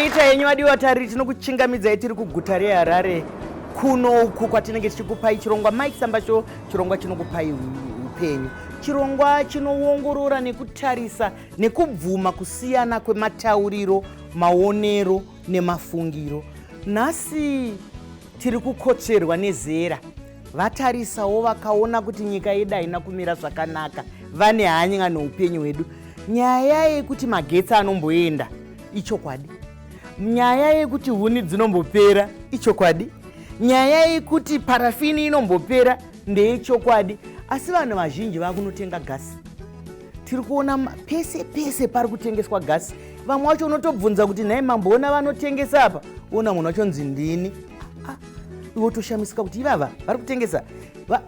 Maita henyu vadiwa tariri, tinokuchingamidzai tiri kuguta reHarare kuno uku kwatinenge tichikupai chirongwa Mike Samba Show, chirongwa chinokupai upenyu, chirongwa chinoongorora nekutarisa nekubvuma kusiyana kwematauriro, maonero nemafungiro. Nhasi tiri kukotsverwa nezera vatarisawo vakaona kuti nyika yedu haina kumira zvakanaka, vane hanya neupenyu hwedu. Nyaya yekuti magetsi anomboenda ichokwadi, nyaya yekuti huni dzinombopera ichokwadi, nyaya yekuti parafini inombopera ndeyechokwadi, asi vanhu vazhinji vakunotenga gasi. Tiri kuona pese pese pari kutengeswa gasi. Vamwe vacho unotobvunza kuti nhai mamboona vanotengesa apa, ona munhu wacho nzi ndini. Ah, iwe toshamisika kuti ivava vari kutengesa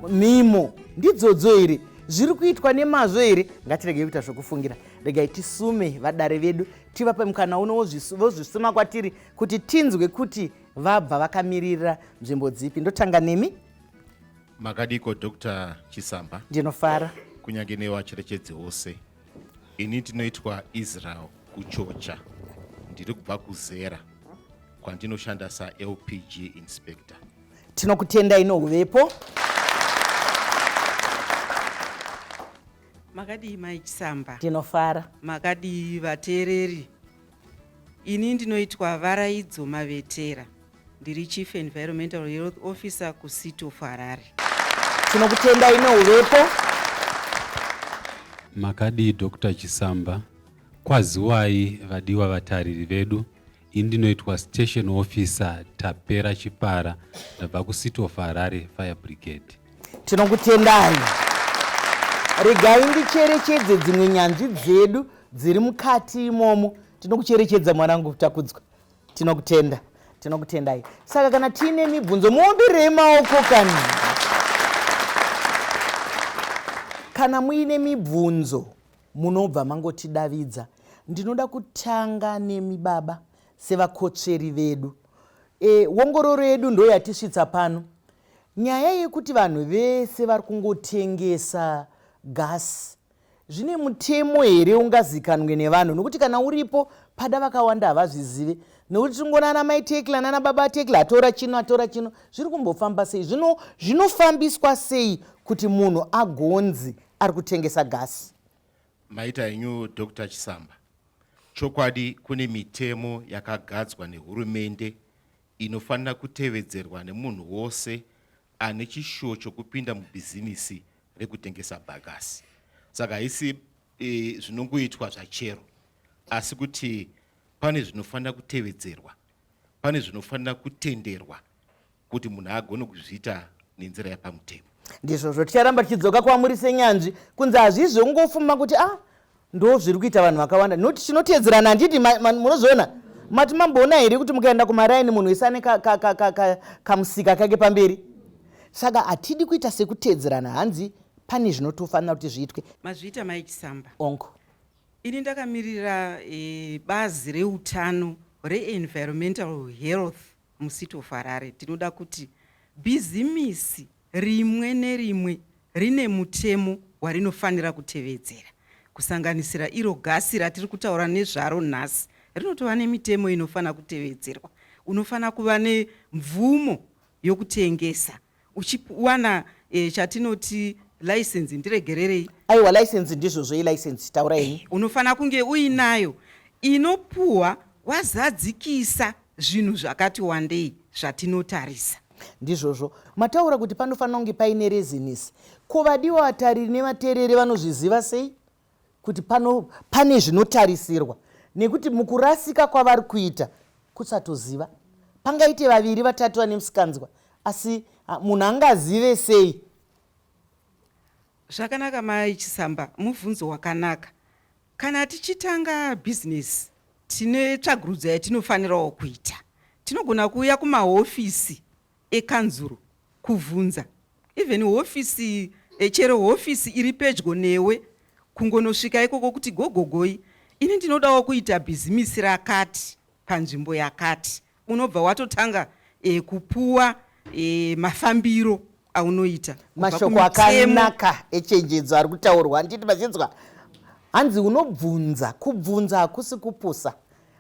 mhimo ndidzodzo here, zviri kuitwa nemazvo here? Ngatiregei kuita zvokufungira, regai tisume vadare vedu, tivape mukana uno vozvisuma kwatiri kuti tinzwe kuti vabva vakamirira nzvimbo dzipi. Ndotanga nemi. Makadiko Dr. Chisamba? Ndinofara. Kunyange nevacherechedzi vose. Ini ndinoitwa Israel Kuchocha, ndiri kubva kuZera kwandinoshanda saLPG inspector. Tinokutendai nohuvepo. Makadii Mai Chisamba? Ndinofara. Makadii vateereri? Ini ndinoitwa Varaidzo Mavetera, ndiri Chief Environmental Health Officer kuCity of Harare. Tinokutendai nohuvepo. Makadii Dr. Chisamba? Kwaziwai vadiwa vatariri vedu. Ini ndinoitwa Station Officer Tapera Chipara, ndabva kuCity of Harare Fire Brigade. Tinokutendai. Regai ndicherechedze dzimwe nyanzvi dzedu dziri mukati imomo. Tinokucherechedza mwanangu Takudzwa, tinokutenda, tinokutendai. Saka kana tiine mibvunzo muombirei maoko kani. Kana muine mibvunzo munobva mangotidavidza. Ndinoda kutanga nemi baba sevakotsveri vedu. Wongororo yedu ndo yatisvitsa pano. Nyaya yekuti vanhu vese vari kungotengesa gasi, zvine mutemo here ungazikanwe nevanhu? Nokuti kana uripo pada vakawanda havazvizive, nokuti tingoona ana mai Tekla nana baba Tekla atora chino atora chino. Zviri kumbofamba sei? Zvinofambiswa sei kuti munhu agonzi ari kutengesa gasi? Maita henyu Dr. Chisamba. Chokwadi kune mitemo yakagadzwa nehurumende inofanira kutevedzerwa nemunhu wose ane chishuwo chokupinda mubhizimisi rekutengesa bhagasi. Saka haisi zvinongoitwa zvachero, asi kuti pane zvinofanira kutevedzerwa, pane zvinofanira kutenderwa kuti munhu agone kuzviita nenzira yapamutemo. Ndizvozvo, ticharamba tichidzoka kwamuri senyanzvi kunzi hazvizvi ungofuma kuti ah ndo zviri kuita vanhu vakawanda, nokuti tinoteedzerana handiti? Munozviona mati mamboona here kuti mukaenda kumaraini munhu wese ane kamusika kake pamberi? Saka hatidi kuita sekuteedzerana, hanzi pane zvinotofanira kuti zviitwe. Mazviita Mai Chisamba. Ongo. Ini ndakamirira bazi reutano reenvironmental health muCity of Harare. Tinoda kuti bhizimisi rimwe nerimwe rine mutemo warinofanira kutevedzera, kusanganisira iro gasi ratiri kutaura nezvaro nhasi rinotova nemitemo inofanira kutevedzerwa. Unofanira kuva nemvumo yokutengesa uchiwana chatinoti license, ndiregererei. Aiwa, license ndizvozvo, ilicense taura henyu. Unofanira kunge uinayo inopuhwa wazadzikisa zvinhu zvakati wandei zvatinotarisa. Ndizvozvo, mataura kuti panofanira kunge paine rezinesi. Ko vadiwa vatariri nevatereri vanozviziva sei kuti pane zvinotarisirwa? Nekuti mukurasika kwavari kuita kusatoziva, pangaite vaviri vatatu vane musikanzwa, asi munhu angazive sei? Zvakanaka Mai Chisamba, mubvunzo wakanaka. Kana tichitanga bhizinesi tine tsvagurudzo yatinofanirawo kuita. Tinogona kuuya kumahofisi ekanzuru kuvhunza, even hofisi, chero hofisi iri pedyo newe, kungonosvika ikoko kuti gogogoi, ini ndinodawo kuita bhizimisi rakati panzvimbo yakati. Unobva watotanga kupuwa mafambiro aunoita. Mashoko akanaka echenjedzo ari kutaurwa, handiti mazvinzwa? Hanzi unobvunza, kubvunza hakusi kupusa.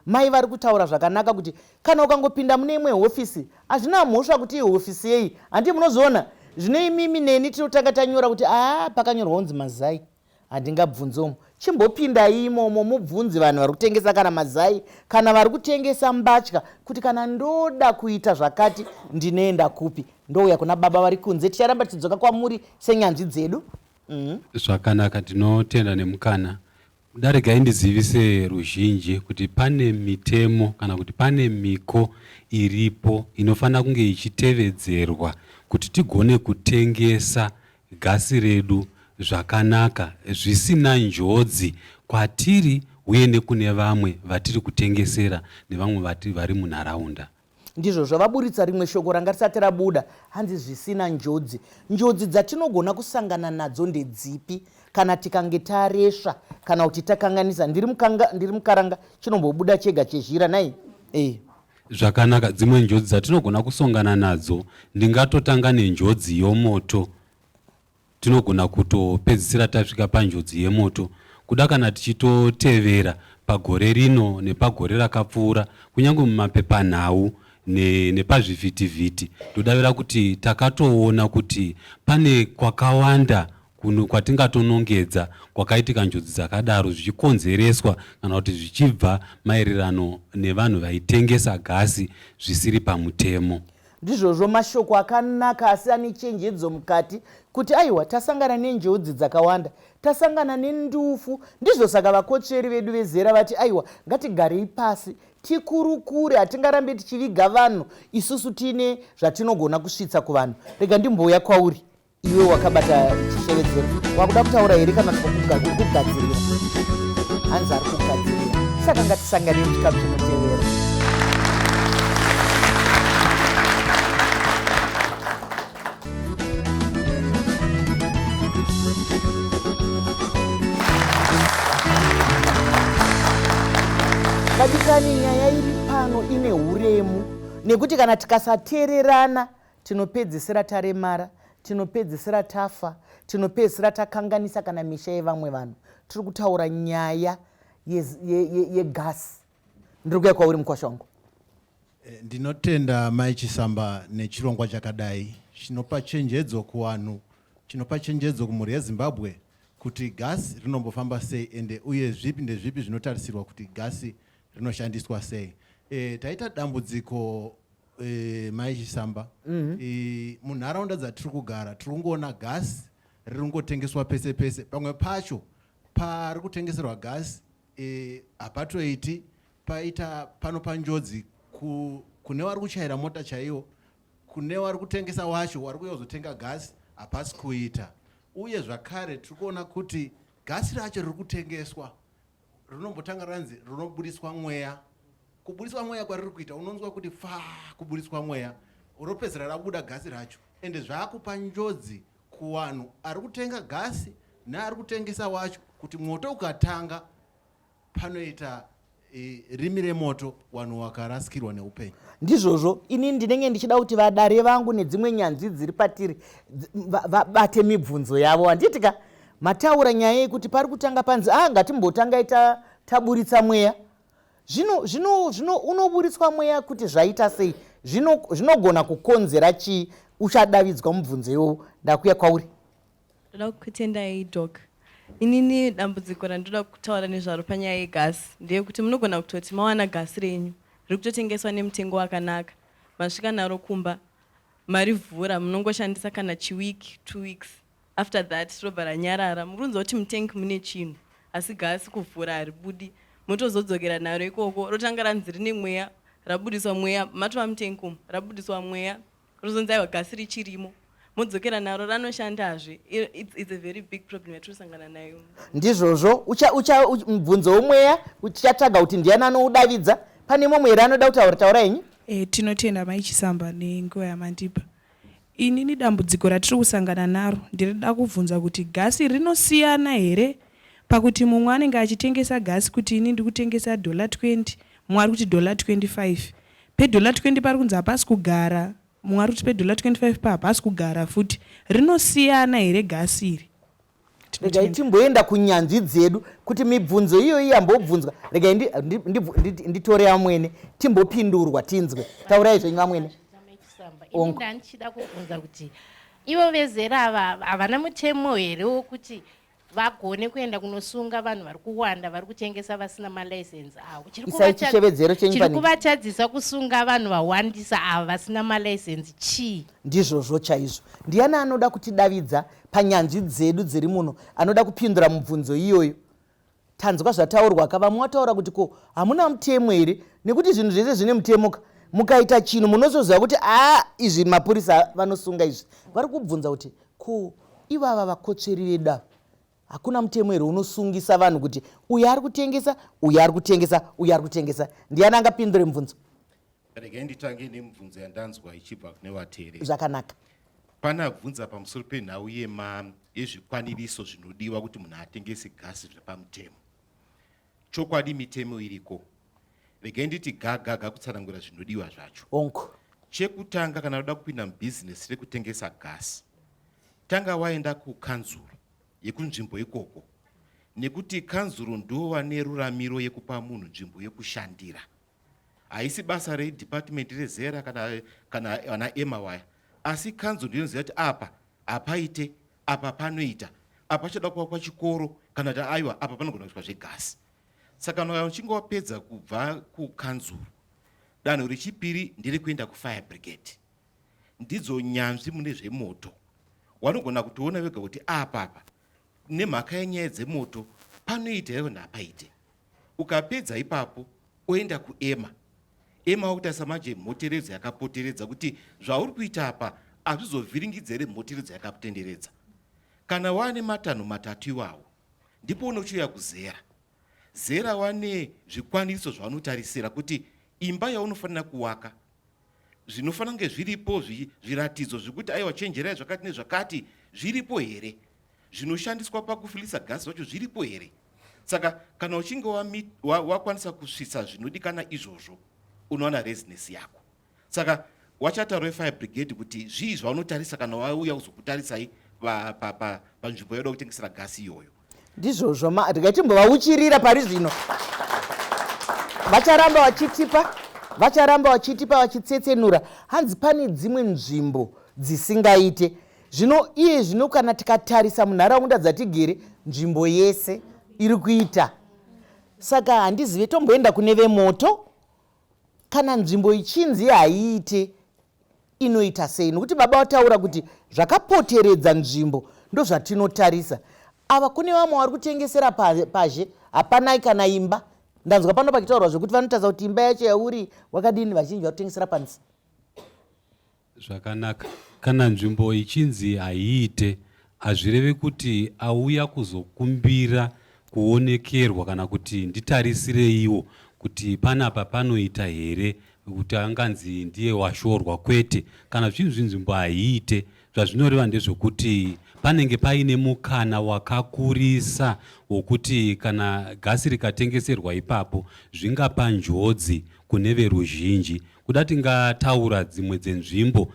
Mai vari kutaura zvakanaka kuti kana ukangopinda mune imwe hofisi, hazvina mhosva kuti ihofisi yei, handii munozoona zvino imimi neni tinotanga tanyora kuti aa pakanyorwa kunzi mazai handingabvunzi umu. Chimbopindai imomo mubvunzi vanhu vari kutengesa kana mazai kana vari kutengesa mbatya kuti kana ndoda kuita zvakati ndinoenda kupi. Ndouya kuna baba vari kunze, ticharamba tichidzoka kwamuri senyanzvi dzedu. Zvakanaka, tinotenda nemukana. Regai ndizivise ruzhinji kuti pane mitemo kana kuti pane miko iripo inofanira kunge ichitevedzerwa kuti tigone kutengesa gasi redu zvakanaka zvisina njodzi kwatiri uye nekune vamwe vatiri kutengesera nevamwe vari munharaunda. Ndizvo zvavaburitsa rimwe shoko ranga risati rabuda, hanzi zvisina njodzi. Njodzi dzatinogona kusangana nadzo ndedzipi kana tikange taresva kana kuti takanganisa? Ndiri mukanga, ndiri mukaranga, chinombobuda chega chezhira nai? Zvakanaka, dzimwe njodzi dzatinogona kusongana nadzo, ndingatotanga nenjodzi yomoto. Tinogona kutopedzisira tasvika panjodzi yemoto kuda kana tichitotevera pagore rino nepagore rakapfuura, kunyange mumapepanhau nepazvivhitivhiti, ndodavira kuti takatoona kuti pane kwakawanda kwatingatonongedza kwakaitika njodzi dzakadaro zvichikonzereswa kana kuti zvichibva maererano nevanhu vaitengesa gasi zvisiri pamutemo. Ndizvozvo, mashoko akanaka asi ane chenjedzo mukati kuti aiwa tasangana nenjodzi dzakawanda, tasangana nendufu. Ndizvo saka vakotsveri vedu vezera vati aiwa ngatigarei pasi tikurukure, hatingarambe tichiviga vanhu isusu tiine zvatinogona kusvitsa kuvanhu. Rega ndimbouya kwauri iwe wakabata chishevedzero, wakuda kutaura here kana kuti uri kugadzirira? Hanzi ari kugadzirira, saka ngatisangane muchikamu chinotevera. Vadikani, nyaya iri pano ine uremu nekuti kana tikasateererana tinopedzisira taremara, tinopedzisira tafa, tinopedzisira takanganisa kana misha yevamwe vanhu. Tiri kutaura nyaya yegasi. Ndiri kuya kwauri mukwasha wangu. Ndinotenda Mai Chisamba nechirongwa chakadai chinopa chenjedzo kuvanhu, chinopa chenjedzo kumhuri yeZimbabwe kuti gasi rinombofamba sei ende uye zvipi ndezvipi zvinotarisirwa kuti gasi rinoshandiswa sei. Taita dambudziko Mai Chisamba, munharaunda dzatiri kugara tiri kungoona gasi riri kungotengeswa pese pese, pamwe pacho pari kutengeserwa gasi hapatoiti, paita pano panjodzi kune vari kuchaira mota chaiwo, kune vari kutengesa wacho wari kuuya kuzotenga gasi hapasi kuita. Uye zvakare tiri kuona kuti gasi racho riri kutengeswa rinombotanga ranzi rinobudiswa mweya. Kubudiswa mweya kwariri kuita unonzwa kuti fa kuburiswa mweya, ropedzera rabuda gasi racho, ende zvaakupa njodzi kuvanhu ari kutenga gasi neari kutengesa wacho kuti mwoto ukatanga panoita rimi remoto, vanhu vakarasikirwa neupenyu. Ndizvozvo, ini ndinenge ndichida kuti vadare vangu nedzimwe nyanzvi dziri patiri vabate mibvunzo yavo. Handiti ka mataura nyaya yekuti pari kutanga panzi ngatimbotangai taburitsa mweya. Zvino unoburitswa mweya kuti zvaita sei? Zvinogona kukonzera chii? Uchadavidzwa mubvunzo iwowo. Ndakuya kwauri. Ndoda kukutendai Doc. Inini dambudziko randinoda kutaura nezvaro panyaya yegasi ndeyekuti munogona kutoti mawana gasi renyu riri kutotengeswa nemutengo wakanaka, masvika naro kumba, marivhura, munongoshandisa kana chiweek, 2 weeks, after that robva ranyarara. Muri kunzwa kuti mutank mune chinhu asi gasi kuvhura haribudi, motozodzokera naro ikoko rotanga ranzi rine mweya, rabudiswa mweya, matova mutank umu, rabudiswa mweya, rozonzi aiwa gasi richirimo, modzokera naro ranoshandazve. It's a very big problem yatinosangana nayo. Ndizvozvo, mubvunzo womweya uchatsvaga kuti ndiani anoudavidza. Pane mumwe here anoda kutaura? Taura henyu. Tinotenda Mai Chisamba nenguva yamandipa. Inini dambudziko ratiri kusangana naro ndirida kubvunza kuti gasi rinosiyana here pakuti mumwe anenge achitengesa gasi kuti ini ndiri kutengesa $20, mumwe ari kuti $25. Pedollar 20 pari kunzi hapasi kugara, mumwe ari kuti pedollar 25 pa hapasi kugara futi. Rinosiyana here gasi iri? Regai timboenda kunyanzvi dzedu kuti mibvunzo iyoyi yambobvunzwa. Regai nditore amwene timbopindurwa tinzwe. Taurai zvenyu amwene. Ini ndandichida kubvunza kuti ivo vezera ava havana mutemo here wokuti vagone kuenda kunosunga vanhu vari kuwanda vari kutengesa vasina malicense avo? Isai chishevedzero chenyu Chiri kuvatadzisa kusunga vanhu vawandisa ava vasina malicense chii? Ndizvozvo chaizvo. Ndiani anoda kutidavidza panyanzvi dzedu dziri muno anoda kupindura mubvunzo iyoyo? Tanzwa zvataurwa ka, vamwe vataura kuti ko hamuna mutemo here? Nekuti zvinhu zvese zvine mutemo ka. Mukaita chinhu munozoziva kuti aa izvi mapurisa vanosunga izvi. Vari kubvunza kuti ko ivava vakotsveri vedu ava hakuna mutemo here unosungisa vanhu kuti uyu ari kutengesa, uyu ari kutengesa, uyu ari kutengesa? Ndiani angapindure mubvunzo? Regai nditange nemibvunzo yandanzwa ichibva kune vateereri. Zvakanaka. Pane abvunza pamusoro penhau yema yezvikwaniriso zvinodiwa kuti munhu atengese gasi zviri pamutemo. Chokwadi mitemo iriko. Regai nditi gagaga kutsanangura zvinodiwa zvacho. Onko. Chekutanga kana uda kupinda mubhizinesi rekutengesa gasi, tanga waenda kukanzuru yekunzvimbo ikoko nekuti kanzuru ndivo vane ruramiro yekupa munhu nzvimbo yekushandira. Haisi basa redepartment rezera kana kana vana ema waya, asi kanzuru ndinoziva kuti apa hapaite, apa panoita, apa pachada kuvakwa chikoro kana kuti aiwa apa panogona kuitwa zvegasi. Saka kana uchinge wapedza kubva kukanzuru, danho rechipiri nderekuenda kufire brigade. Ndidzo nyanzvi mune zvemoto, wanogona kutoona vega kuti apa apa nemhaka yenyaya dzemoto panoita here kana hapaite. Ukapedza ipapo oenda kuema. Ema wakutarisa manje mhoteredzo yakapoteredza kuti zvauri kuita apa hazvizovhiringidza here mhoteredzo yakatenderedza. Kana waane matanho matatu iwawo ndipo unochiuya kuzera. Zera wane zvikwaniriso zvaunotarisira kuti imba yaunofanira kuwaka zvinofanira kunge zviripo, zviratidzo zvekuti aiwa chenjerai zvakati nezvakati zviripo here, zvinoshandiswa pakufilisa gasi zvacho zviripo here. Saka kana uchinge wakwanisa kusvitsa zvinodikana izvozvo, unowana rezinesi yako. Saka wachataura wefire brigade kuti zvii zvaunotarisa kana wauya kuzokutarisai panzvimbo yaoda kutengesera gasi iyoyo. Ndizvozvo, regai timbovauchirira pari zvino. Vacharamba vachitipa, vacharamba vachitipa vachitsetsenura. Hanzi pane dzimwe nzvimbo dzisingaite. Zvino iye zvino kana tikatarisa munharaunda dzatigere, nzvimbo yese iri kuita. Saka handizive, tomboenda kune vemoto. Kana nzvimbo ichinzi haiite, inoita sei? Nokuti baba vataura kuti zvakapoteredza nzvimbo ndozvatinotarisa. Ava kune vamwe vari kutengesera pazhe, hapanai kana imba. Ndanzwa pano pakitaurwa zvekuti vanotarisa kuti imba yacho yauri wakadini, vazhinji vari kutengesera panze. Zvakanaka. Kana nzvimbo ichinzi haiite, hazvirevi kuti auya kuzokumbira kuonekerwa kana kuti nditarisireiwo kuti panapa panoita here kuti anganzi ndiye washorwa. Kwete. Kana zvichinzi nzvimbo haiite, zvazvinoreva ndezvekuti panenge paine mukana wakakurisa wokuti kana gasi rikatengeserwa ipapo zvingapa njodzi kune veruzhinji. Kuda tingataura dzimwe dzenzvimbo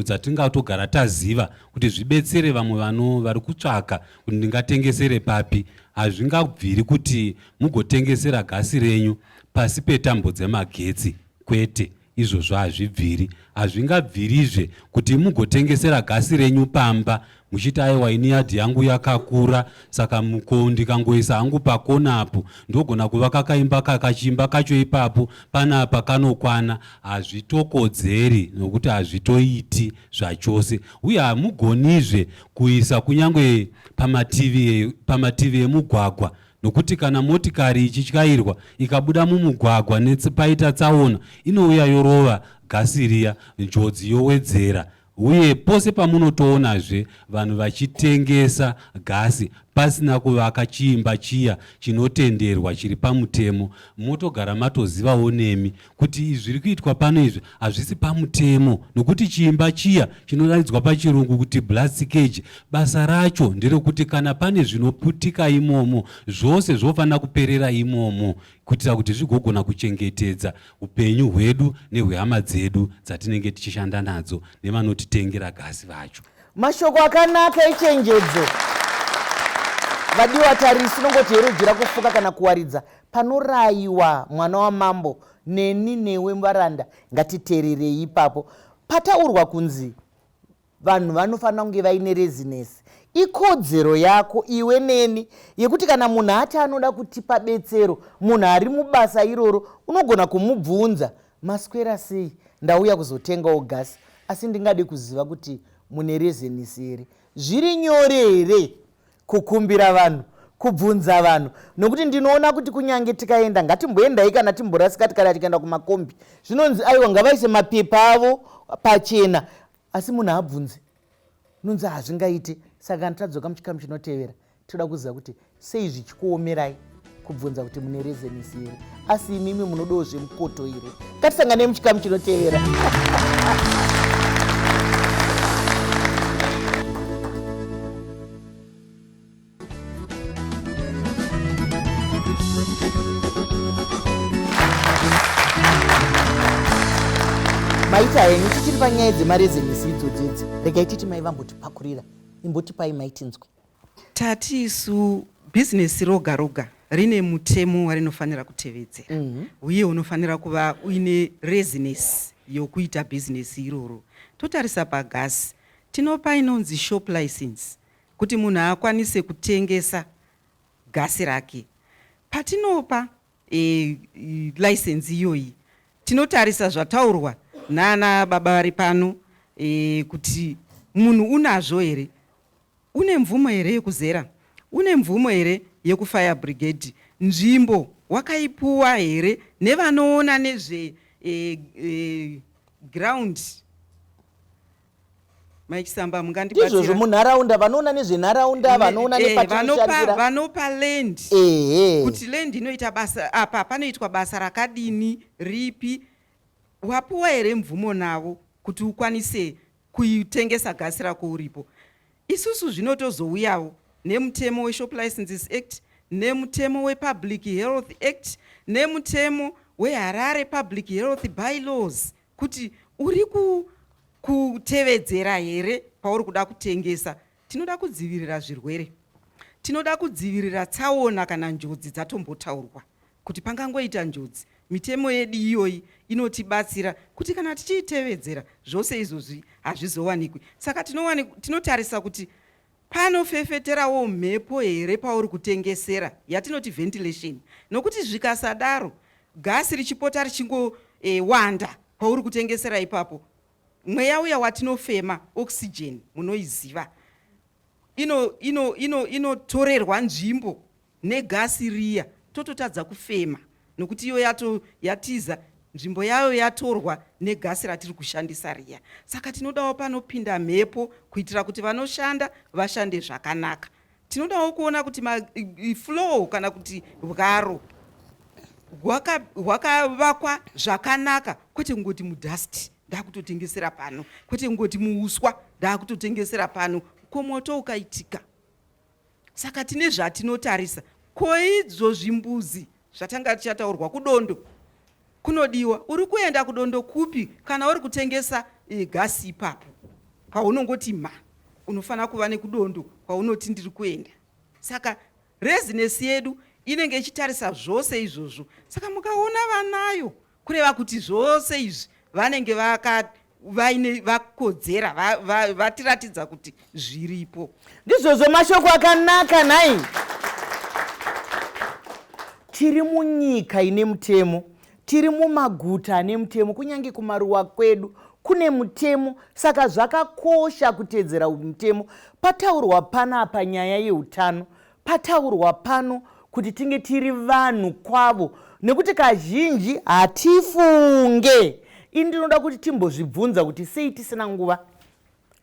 dzatingatogara taziva kuti zvibetsere vamwe vano vari kutsvaka kuti ndingatengesere papi. Hazvingabviri kuti mugotengesera gasi renyu pasi petambo dzemagetsi, kwete. Izvozvo hazvibviri. Hazvingabvirizve kuti mugotengesera gasi renyu pamba muchiti aiwa ini yadhi yangu yakakura saka muko ndikangoisa hangu pakona apo ndogona kuvaka kaimba kachimba kacho ipapo panapa kanokwana. Hazvitokodzeri nokuti hazvitoiti zvachose. Uye hamugonizve kuisa kunyange pamativi emugwagwa nokuti kana motikari ichityairwa ikabuda mumugwagwa paita tsaona inouya yorova gasi riya, njodzi yowedzera. Uye pose pamunotoonazve vanhu vachitengesa gasi pasina kuvaka chiimba chiya chinotenderwa chiri pamutemo, motogara matozivawo nemi kuti izvi zviri kuitwa pano izvi hazvisi pamutemo, nokuti chiimba chiya chinodaidzwa pachirungu kuti blast cage, basa racho nderekuti kana pane zvinoputika imomo zvose zvofanira kuperera imomo kuitira kuti zvigogona kuchengetedza upenyu hwedu nehwehama dzedu dzatinenge tichishanda nadzo nevanotitengera gasi vacho. Mashoko akanaka echenjedzo. Vadiwa tarisi tinongoti here jira kufuka kana kuwaridza panorayiwa mwana wamambo neni newe varanda ngatitererei ipapo pataurwa kunzi Vanhu vanofanira kunge vaine rezinesi. Ikodzero yako iwe neni yekuti kana munhu ati anoda kutipa betsero, munhu ari mubasa iroro, unogona kumubvunza, maswera sei, ndauya kuzotengawo gasi, asi ndingade kuziva kuti mune rezenisi here? Zviri nyore here kukumbira vanhu, kubvunza vanhu? Nokuti ndinoona kuti kunyange tikaenda, ngatimboendai kana timborasika tikada tikaenda kumakombi, zvinonzi aiwa ngavaise mapepa avo pachena asi munhu haabvunzi nonzi hazvingaite saka kana tadzoka muchikamu chinotevera toda kuziva kuti sei zvichikuomerai kubvunza kuti mune rezenisi here asi imimi munodawo zvemukoto here ngatisanganei muchikamu chinotevera. Maita henyu, tichiri panyaya dzemarezenisi idzodzo idzi, regai titi mai vambotipakurira, imbotipai mai tinzwe. Tati isu bhizinesi roga roga rine mutemo warinofanira kutevedzera uye unofanira kuva uine rezinesi yokuita bhizinesi iroro. Totarisa pagasi, tinopa inonzi shop license kuti munhu akwanise kutengesa gasi rake. Patinopa e, license iyoyi tinotarisa zvataurwa nana baba vari pano e, kuti munhu unazvo here, une mvumo here yekuzera, une mvumo here yekufire brigade, nzvimbo wakaipuwa here nevanoona nezve e, e, ground. Mai Chisamba mungandibatsira. Ndizvozvo munharaunda vanoona nezvenharaunda vanoona nepatinoshandira. Vanopa land. Ehe. Kuti land inoita basa apa panoitwa basa rakadini ripi wapuwa here mvumo navo kuti ukwanise kuitengesa gasi rako uripo. Isusu zvinotozouyawo nemutemo weShop Licenses Act nemutemo wePublic Health Act nemutemo weHarare Public Health Bylaws kuti uri kutevedzera here pauri kuda kutengesa. Tinoda kudzivirira zvirwere, tinoda kudzivirira tsaona kana njodzi dzatombotaurwa kuti pangangoita njodzi. Mitemo yedu iyoyi inotibatsira kuti kana tichiitevedzera zvose izvozvi hazvizowanikwi. Saka tinotarisa kuti panofefeterawo mhepo here pauri kutengesera, yatinoti ventilation, nokuti zvikasadaro gasi richipota richingowanda e, pauri kutengesera ipapo, mweya uya watinofema, oxygen munoiziva, inotorerwa ino, ino, ino nzvimbo negasi riya, tototadza kufema nokuti iyo yato yatiza nzvimbo yayo yatorwa negasi ratiri kushandisa riya. Saka tinodawo panopinda mhepo kuitira kuti vanoshanda vashande zvakanaka. Tinodawo kuona kuti flow kana kuti bwaro hwakavakwa zvakanaka, kwete kungoti mudust ndakutotengesera pano, kwete kungoti muuswa ndakutotengesera pano, ko moto ukaitika. Saka tine zvatinotarisa. Ko idzo zvimbuzi zvatanga tichataurwa kudondo kunodiwa, uri kuenda kudondo kupi kana uri kutengesa e, gasi ipapo paunongoti ma unofanira kuva nekudondo kwaunoti ndiri kuenda. Saka rezinesi yedu inenge ichitarisa zvose izvozvo. Saka mukaona vanayo kureva kuti zvose izvi vanenge vaine vakodzera vatiratidza kuti zviripo. Ndizvozvo mashoko akanaka nhai. Tiri munyika ine mutemo, tiri mumaguta ane mutemo, kunyange kumaruwa kwedu kune mutemo, saka zvakakosha kutedzera mutemo. Pataurwa panapa nyaya yeutano, Pataurwa pano kuti tinge tiri vanhu kwavo nekuti kazhinji hatifunge. Ini ndinoda kuti timbozvibvunza kuti sei tisina nguva,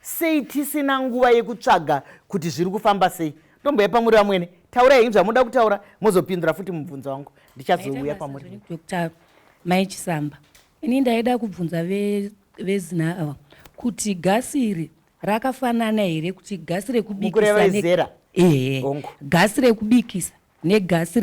sei tisina nguva yekutsvaga kuti zviri kufamba sei. Ndomboya pamuri vamwene, taurai henyu zvamunoda kutaura mozopindura futi mubvunzo wangu, ndichazouya pamuri. Dr. Mai Chisamba, ini ndaida kubvunza vezina ava kuti gasi iri Rakafanana here kuti gasi rekubikisa ne, ehe, gasi rekubikisa negasi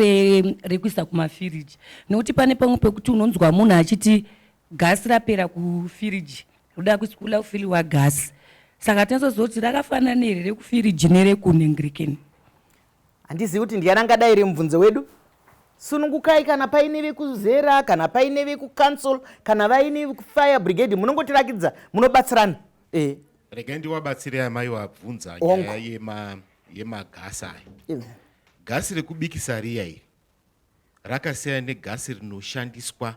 rekuisa kumafiriji? Nekuti pane pamwe pekuti unonzwa munhu achiti gasi rapera kufiriji, roda kuda kufiliwa gasi. Saka tinozoziva kuti rakafanana here rekufiriji nerekunengirikeni? Handizivi kuti ndiyani angadaire mubvunzo wedu. Sunungukai kana paine vekuzera, kana paine vekucouncil, kana vaine vekufire brigade, munongotirakidza, munobatsirana. E. Regai ndiwabatsire amai wabvunza nyaya yemagasi aya. Gasi rekubikisa riya iri rakasiyana negasi rinoshandiswa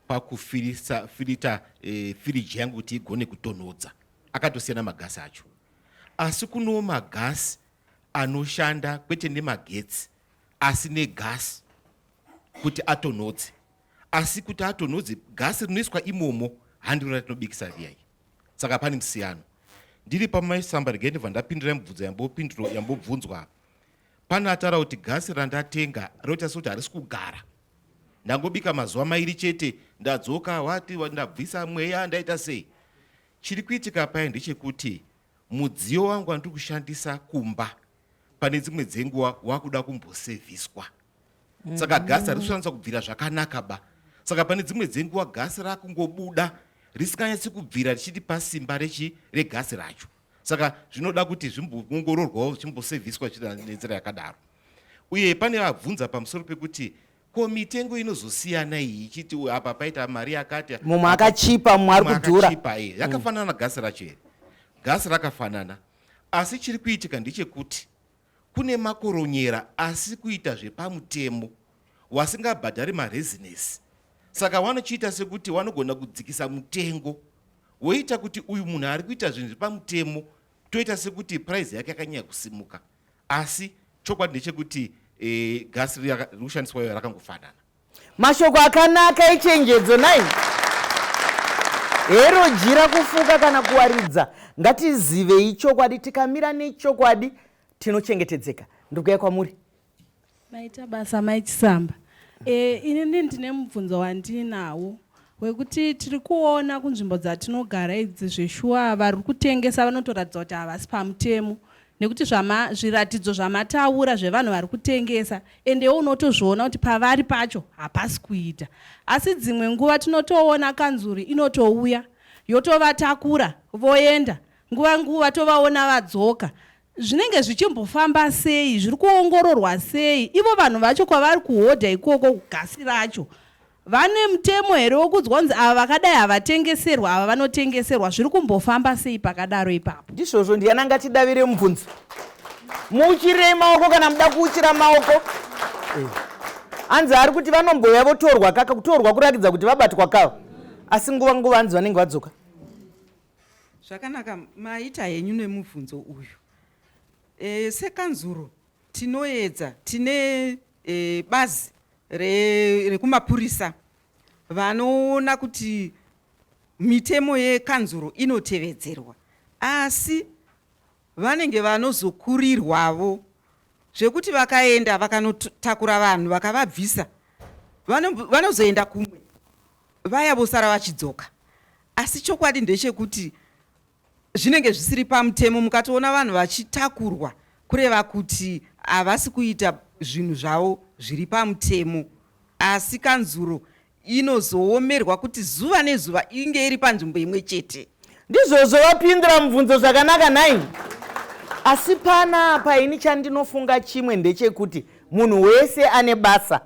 pakufirisa filita e, firiji yangu kuti igone kutonhodza. Akatosiyana magasi acho. Asi kunowo magasi anoshanda kwete nemagetsi asi negasi kuti atonhodze. Asi kuti atonhodze gasi rinoiswa imomo handiro ratinobikisa riya iri. Saka pane musiyano. Ndiri pamaisamba regai ndibva ndapindura mibvunzo yambobvunzwa apa. Pane ataura kuti gasi randatenga roita sekuti harisi kugara. Ndangobika mazuva mairi chete ndadzoka wati ndabvisa mweya ndaita sei. Chiri kuitika paya ndechekuti mudziyo wangu wandiri kushandisa kumba pane dzimwe dzenguva wakuda kumbosevhiswa. Saka gasi harisi kushandiswa kubvira zvakanaka ba. Saka pane dzimwe dzenguva gasi rakungobuda risinganyatsi kubvira richitipa simba rechi regasi racho. Saka zvinoda kuti zvimboongororwawo zvichimbosevhiswa nenzira yakadaro. Uye pane vabvunza pamusoro pekuti ko mitengo inozosiyana iyi ichiti apa paita mari yakati, mumwe akachipa mumwe ari kudhura. Yakafanana gasi racho here? Gasi rakafanana, asi chiri kuitika ndechekuti kune makoronyera asi kuita zvepamutemo wasingabhadhari marezinesi, saka wanochiita sekuti wanogona kudzikisa mutengo woita kuti uyu munhu ari kuita zvinhu zvepamutemo toita sekuti price yake yakanyanya kusimuka, asi chokwadi ndechekuti gasi riri kushandiswa iyo rakangofanana. Mashoko akanaka echenjedzo nai. Hero jira kufuka kana kuwaridza. Ngatizivei chokwadi, tikamira nechokwadi tinochengetedzeka. Ndikuya kwamuri. Maita basa Mai Chisamba. Inini ndine mubvunzo wandinawo wekuti tiri kuona kunzvimbo dzatinogara idzi zveshuwa vari kutengesa vanotoratidza kuti havasi pamutemo, nekuti zviratidzo zvamataura zvevanhu vari kutengesa endewo unotozviona kuti pavari pacho hapasi kuita. Asi dzimwe nguva tinotoona kanzuru inotouya yotovatakura voenda, nguva nguva tovaona vadzoka. Zvinenge zvichimbofamba sei? Zviri kuongororwa sei? Ivo vanhu vacho kwavari kuhodha ikoko gasi racho vane mutemo here wekudzwa kunzi ava vakadai havatengeserwa, ava vanotengeserwa? Zviri kumbofamba sei pakadaro ipapo? Ndizvozvo, ndiyani angatidavire mubvunzo? Muuchirei maoko kana muda kuuchira maoko. Hanzi ari kuti vanombouya votorwa kaka, kutorwa kurakidza kuti vabatwa kava, asi nguva nguva hanzi vanenge vadzoka. Zvakanaka, maita henyu nemubvunzo uyu. Sekanzuro tinoedza, tine bazi rekumapurisa vanoona kuti mitemo yekanzuro inotevedzerwa, asi vanenge vanozokurirwavo zvekuti vakaenda vakanotakura vanhu vakavabvisa vanozoenda kumwe vaya vosara vachidzoka. Asi chokwadi ndechekuti zvinenge zvisiri pamutemo. Mukatoona vanhu vachitakurwa kureva kuti havasi kuita zvinhu zvavo zviri pamutemo, asi kanzuro inozoomerwa kuti zuva nezuva inge iri panzvimbo imwe chete. Ndizvozvo, vapindura mubvunzo zvakanaka nhai. Asi panapa ini chandinofunga chimwe ndechekuti munhu wese ane basa.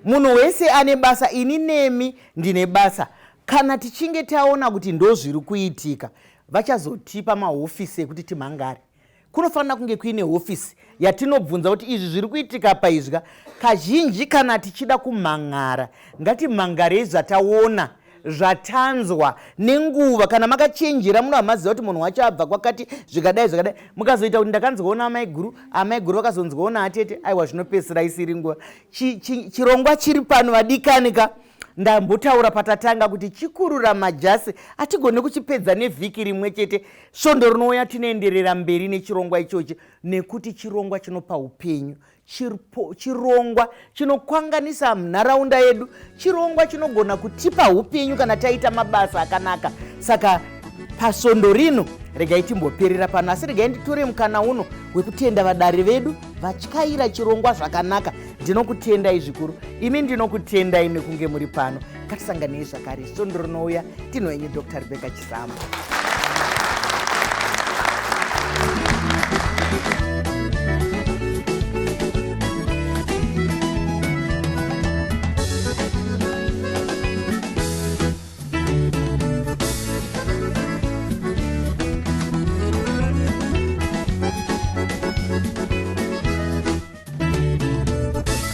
Munhu wese ane basa, ini nemi ndine basa. Kana tichinge taona kuti ndozviri kuitika, vachazotipa mahofisi ekuti timhangare. Kunofanira kunge kuine hofisi yatinobvunza kuti izvi zviri kuitika paizvika. Kazhinji kana tichida kumhangara, ngatimhangarei zvataona, zvatanzwa nenguva. Kana makachenjera muno hamaziva kuti munhu wacho abva kwakati, zvikadai zvakadai, mukazoita kuti ndakanzwaona amaiguru, amaiguru vakazonzwaona atete, aiwa zvinopedzisira isiri nguva. Chirongwa chiri pano vadikani ka, ndambotaura patatanga kuti chikurura majasi hatigone kuchipedza nevhiki rimwe chete. Svondo rinouya tinoenderera mberi nechirongwa ichochi, nekuti chirongwa chinopa upenyu, chirongwa chinokwanganisa nharaunda yedu, chirongwa chinogona kutipa upenyu kana taita mabasa akanaka. Saka pasvondo rino regai timboperera pano, asi regai nditore mukana uno wekutenda vadare vedu vatyaira chirongwa zvakanaka. Ndinokutendai zvikuru, imi ndinokutendai nekunge muri pano. Ngatisanganei zvakare svondo rinouya. Tino henyu Dr. Rebecca Chisamba.